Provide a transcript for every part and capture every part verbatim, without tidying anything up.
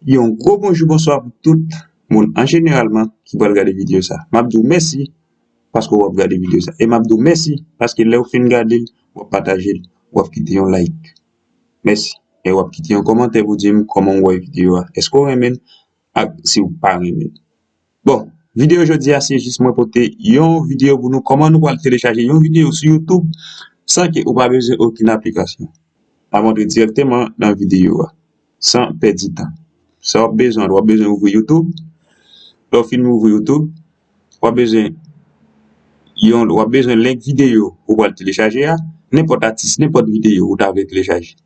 Yon gwo bonjou, bonswa pou tout moun an jeneralman ki pral gade videyo sa. M ap di w mèsi paske w ap gade videyo sa. E m ap di w mèsi paske lè w fin gade l, w ap pataje l, w ap kite yon like. Mèsi. E w ap kite yon kòmantè pou di m kòman w wè videyo a. Èske w renmen l ak si w pa renmen l. Bon, videyo jodi a se jis mwen pote yon videyo pou nou, kòman nou pral telechaje yon videyo sou YouTube san ke ou pa bezwen okenn aplikasyon. M ap antre dirèkteman nan videyo a, san pèdi tan. Sa w ap bezwen, w ap bezwen ouvri YouTube. Lè w fin ouvri YouTube, w ap bezwen yon, w ap bezwen link videyo ou pral telechaje a, nenpòt atis, nenpòt videyo ou ta vle telechaje.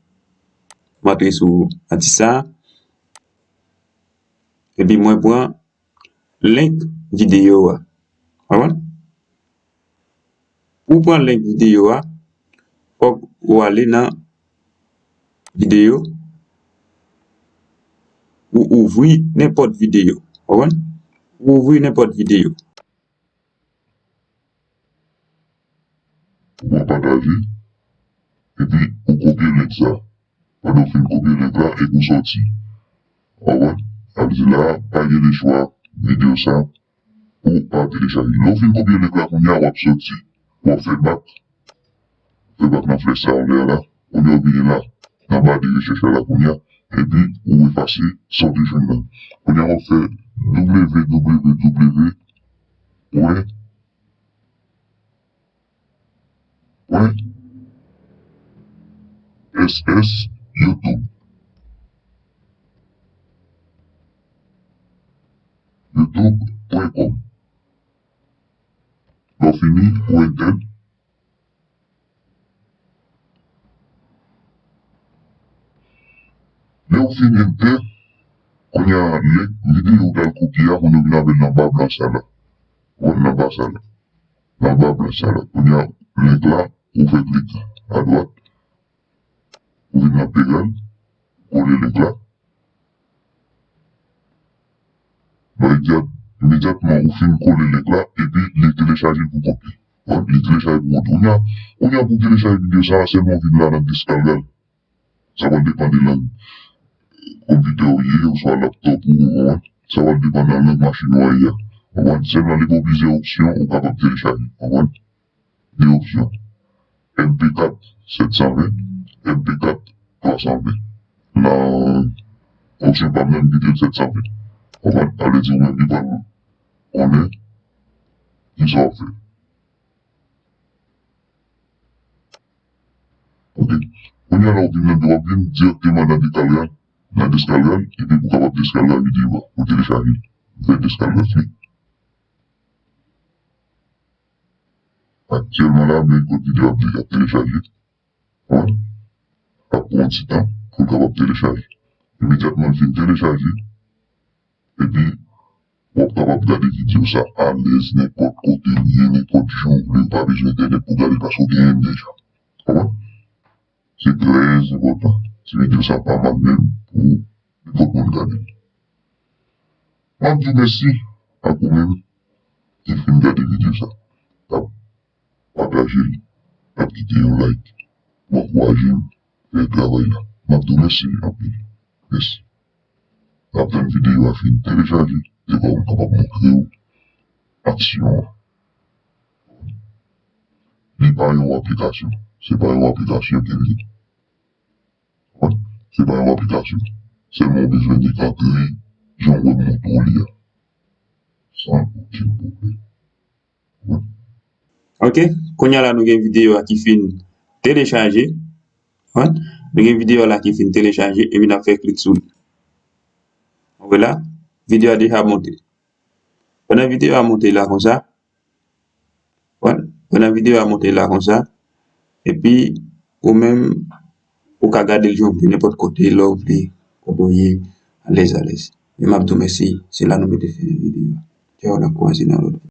M antre sou atis sa a. Epi mwen pran link videyo a. Konprann? Pou w pran link videyo a, fòk ou ale nan videyo, ou ouvri nenpòt videyo. Konprann? Ou ouvri nenpòt videyo. Ou pran pataje, epi ou kopye link sa. Pandan w fin kopye link la, epi ou sòti. Ou konprann? Sa vle di la, pa gen lechwa videyo sa pou w pa telechaje. Lè w fin kopye link la kounye a, w ap sòti, w ap fè bak. Fè bak nan flèch sa anlè a la. Kounye a w vini la, nan ba de rechèch la kounye a, epi ou efase sa w te jwenn nan. Kounye a w ap fè www pwen pwen S S YouTube. YouTube pwen kòm. Lè w fini, ou enter. Lè w fin enter, kounye a link videyo ou pral kopye a, kounye a w vin avè l nan ba blan sa la. Ou wè l nan ba sa la. Nan ba blan sa la. Kounye a link la, ou fè klik adwat. Ou vin nan pegan, kole link la. Imedyat, imedyatman ou fin kole link la, epi li telechaje pou kont li. Bon, li telechaje pou kont li. Kounye a, kounye a pou telechaje videyo sa a, sèlman ou vin la nan deskarga l. Sa va depann de lang konpitè ou ye, oswa laptop ou, ou konprann? Sa va depann nan lang machin ou an ye a. Ou konprann? Sèlman li gen plizyè opsyon ou kapab telechaje. Ou konprann? De opsyon. M P kat sèt san ven, M P kat twa san ven. Nan opsyon pa m nan, m kite l sèt san ven. Ou konprann? Sa vle di ou menm ki pral konnen kisa w ap fè. Ok. Kounye a la ou vin nan, w ap vin dirèkteman nan deskarga, nan deskarga, epi pou w kapab deskarga videyo a, pou telechaje l. Fè deskarga li. Aktyèlman la, men kote videyo ap, ap telechaje. Wi. Ap pran yon ti tan pou l kapab telechaje. Imedyatman l fin telechaje, epi w ap kapab gade videyo sa alèz, nenpòt kote w ye, nenpòt jan w vle, w pa bezwen entènèt pou gade l, paske w genyen l deja. Konprann? Se trè enpòtan. Ti videyo sa pa mal menm pou nenpòt moun gade l. M ap di w mèsi ak ou menm ki fin gade videyo sa. Tap pataje l, tap kite yon like pou ankouraje m fè travay la. M ap di w mèsi anpil. Mèsi. N ap tann videyo a fin telechaje, dekwa m kapab montre w aksyon an. Li pa yon aplikasyon. Se pa yon aplikasyon ke l ye. Se pa yon aplikasyon. Sèlman w bezwen de antre jan w wè m montre w li a. San okenn pwoblèm. Ok, kounye a la nou gen videyo a ki fin telechaje. Nou gen videyo a la ki fin telechaje, epi n ap fè klik sou li. Ou wè la, videyo a deja monte. Pandan videyo a monte la konsa, pandan videyo a monte la konsa, epi ou menm, ou ka gade l jan w vle, nenpòt kote, lè w vle, kote w ye, alèz, alèz. Men m ap di w mèsi, se la nou mete fen nan videyo a. Tchaw, n ap kwaze nan lòt.